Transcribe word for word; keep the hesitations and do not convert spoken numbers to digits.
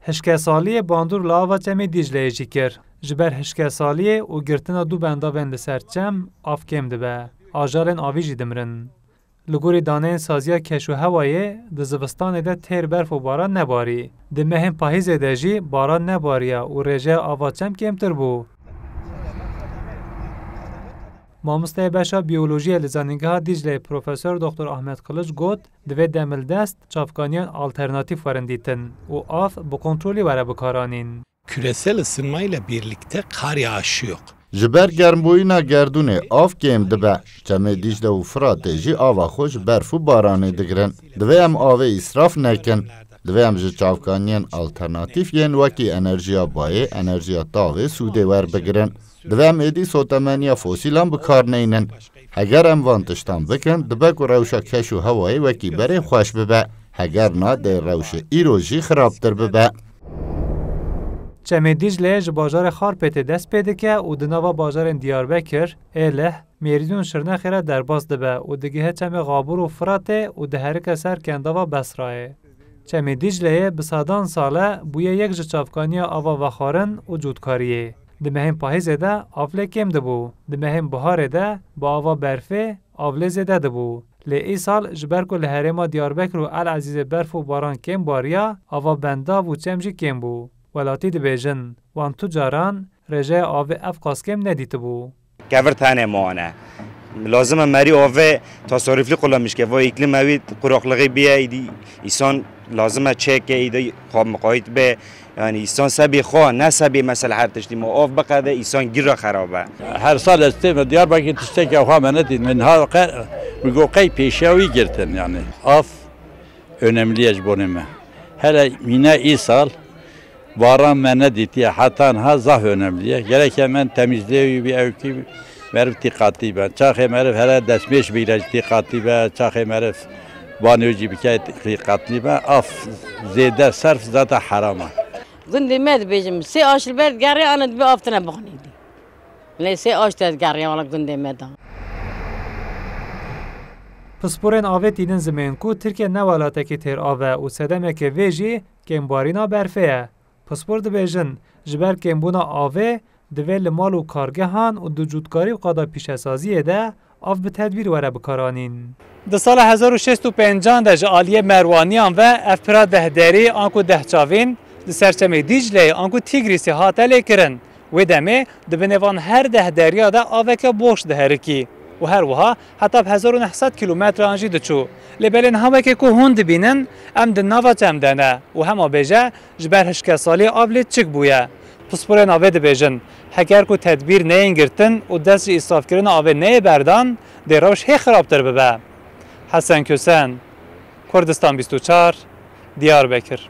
Hişkesaliyê bandor li ava çemê Dîcleyê jî kir. Ji ber hişkesaliyê û girtina du bendavên li ser çem av kêm dibe. Ajalên avî jî dimirin. Li gorî daneyên saziya keşûhewayê, di zivistanê de têr berf û baran nebarî. Di mehên pahîzê de jî baran nebariya û rêjeya ava çem kêmtir bû. Mamosteyê beşa biyolojiyê li Zanîngeha Dîcleyê Profesor Doktor Ahmet Kılıç got, divê demildest çavkaniyan alternatîf werin dîtin û av bi kontrolî were bikaranîn. Küresel ısınmayla birlikte kar yağışı yok. Ji ber germbûyîna gerdûnê av kêm dibe. Çemê Dîcle û Firatê jî ava xwe ji berf û baranê digirin. Divê em avê îsraf nekin. Divê em ji çavkaniyên alternatîf yên wekî enerjiya bayê, enerjiya tavê sûdê werbigirin. Divê em êdî sotemeniya fosîlan bi kar neynin. Heger em van tiştan bikin, dibe ku rewşa keş û hewayê wekî berê xweş bibe. Heger na, dê rewşê îro jî xirabtir bibe. Çemê Dîcle ji bajarê Xarpêtê dest pê dike û di nava bajarên Diyarbekir, Êlih, Mêrdîn û Şirnexê re derbas dibe û digihe çemê Xabûr û Firatê û diherike ser kendava Besrayê. Çemê Dîcleyê bi sedan sal e bûye yek ji çavkaniya ava vexwarin û cotkariyê. Di mehên pahîzê de av lê kêm dibû. Di mehên biharê de bi ava berfê av lê zêde dibû. Lê îsal ji ber ku li herêma Diyarbekir û El Ezîzê berf û baran kêm bariya, ava bendav û çem jî kêm bû. Welatî dibêjin, wan tu caran rêjeya avê ev qas kêm nedîtibû. Kevir tenê mane. Lazim e merî avê tasarruflî kullanmış ke. Va îklim ewî kuraklığı biye, îdî îsan lazim e çêke, îdî xwe miqayît be. Yani îsan sebî xwe, ne sebî mesela her tiştî ma av biqede, îsan gîra xerab e. Her sal ez têm Diyarbakir tiştekî xwe me nedît. Min ha qe-, min got qey pêşiya wî girtin yani. Av önemli ye ji bonê me. Hele mîne îsal baran me nedîtiye. Heta niha zaf önemli ye. Gerek em en temizlê wî bî ew kî meriv tîqatî be. Çaxê meriv hele destmêş bîre jî tîqatî be. Çaxê meriv banyo jî bike tîqatî be. Af zêde serf zaten heram e. Gundê me dibêjim, sê aş li ber digerê, ana dibê av tine bixwînî. Lê sê aş te digerê, wala gundê me de. Pisporên avê tînin zimên ku Tirkiye ne welatekî têr av e û sedemeke vê jî kêmbarîna berfê ye. Pispor dibêjin, ji ber kêmbûna avê divê li mal û kargehan û di cûtkarî û qada pîşesaziyê de av bi tedbîr were bikaranîn. Di sala hezar û şêst û pêncan de ji aliyê Merwaniyan ve ev pira dehderî anku dehçavîn di ser çemê Dîcleyê anku Tîgrîsê hate lêkirin. Wê demê di binê van her deh deriya de aveke boş diherikî û her wiha heta bi hezar û neh sed kîlometran jî diçû. Lê belê niha weke ku hûn dibînin, em di nava çem de ne û hema bêje ji ber hişkesaliyê av lê çik bûye. Pisporên avê dibêjin, heger ku tedbîr neyên girtin û dest ji îsrafkirina avê neyê berdan, dê rewş hê xirabtir bibe. Hesen Kösen, Kurdistan bîst û çar, Diyarbekir.